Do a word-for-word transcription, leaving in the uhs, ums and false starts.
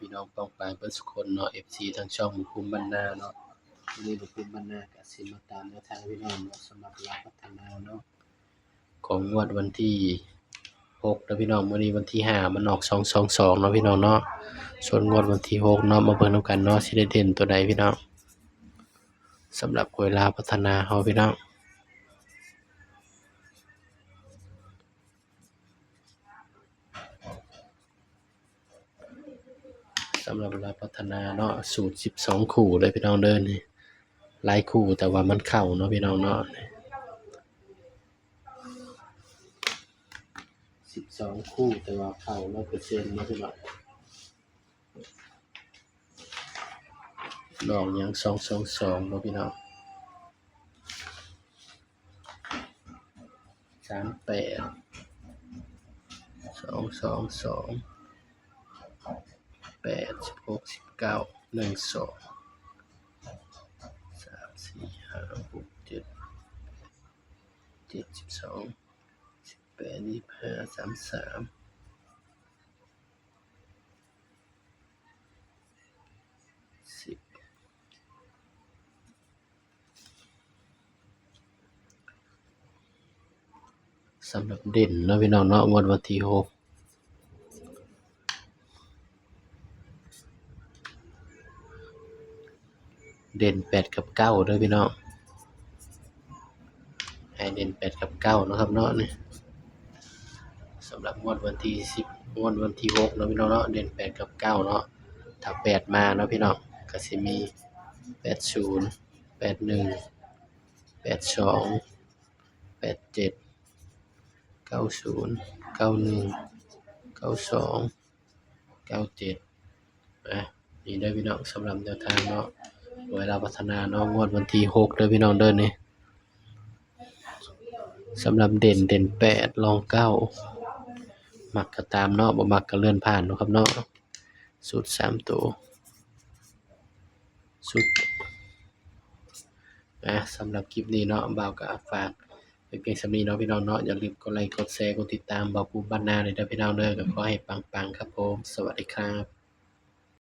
พี่น้องป้องปายเบิดสุคนเนาะ เอฟซี ทางช่องบ่าวภูมิบ้านนาเนาะ มื้อนี้บ่าวภูมิบ้านนาก็สิมาตามแนวทางพี่น้องเนาะ สำหรับลาวพัฒนาเนาะ ของงวดวันที่หกเนาะพี่น้อง มื้อนี้วันที่ห้า มันออกสองสองสองเนาะพี่น้องเนาะ ส่วนงวดวันที่หกเนาะ มาเบิ่งนำกันเนาะ สิได้เด่นตัวใดพี่น้อง สำหรับหวยลาวพัฒนาเฮาพี่น้อง สำหรับลาวพัฒนาเนาะ สูตรสิบสองคู่เลยพี่น้องเด้อนี่ หลายคู่แต่ว่ามันเข้าเนาะพี่น้องเนาะ สิบสองคู่แต่ว่าเข้าร้อยเปอร์เซ็นต์เนาะพี่น้อง ดอกหยัง สองสองสอง เนาะพี่น้อง สามแปด สองสองสอง แปด สิบหก สิบเก้า หนึ่งสอง สาม สี่ ห้า หก เจ็ด เจ็ด สิบสอง สิบแปด ยี่สิบห้า สามสาม สิบ สำหรับเด่นเนาะพี่น้องเนาะ งวดวันที่หก เด่นแปดกับเก้าเด้อพี่น้อง ให้เด่นแปดกับเก้าเนาะครับเนาะนี่ สำหรับงวดวันที่สิบ งวดวันที่หกเนาะพี่น้องเนาะ เด่นแปดกับเก้าเนาะ ถ้าแปดมาเนาะพี่น้อง ก็สิมี แปดศูนย์ แปดหนึ่ง แปดสอง แปดเจ็ด เก้าศูนย์ เก้าหนึ่ง เก้าสอง เก้าเจ็ด อ่ะ นี่เด้อพี่น้อง สำหรับแนวทางเนาะ หวยลาวพัฒนาเนาะ งวดวันที่หกเด้อพี่น้องเด้อนี่ สำหรับเด่น เด่นแปด รองเก้า มักก็ตามเนาะ บ่มักก็เลื่อนผ่านเนาะครับเนาะ สูตรสามตัว สูตร อ่ะ สำหรับคลิปนี้เนาะ บ่าวก็ฝากไว้เพียงส่ำนี้เนาะพี่น้องเนาะ อย่าลืมกดไลค์ กดแชร์ กดติดตามบ่าวภูมิบ้านนาเลยเด้อพี่น้องเด้อ ก็ขอให้ปังๆครับผม สวัสดีครับ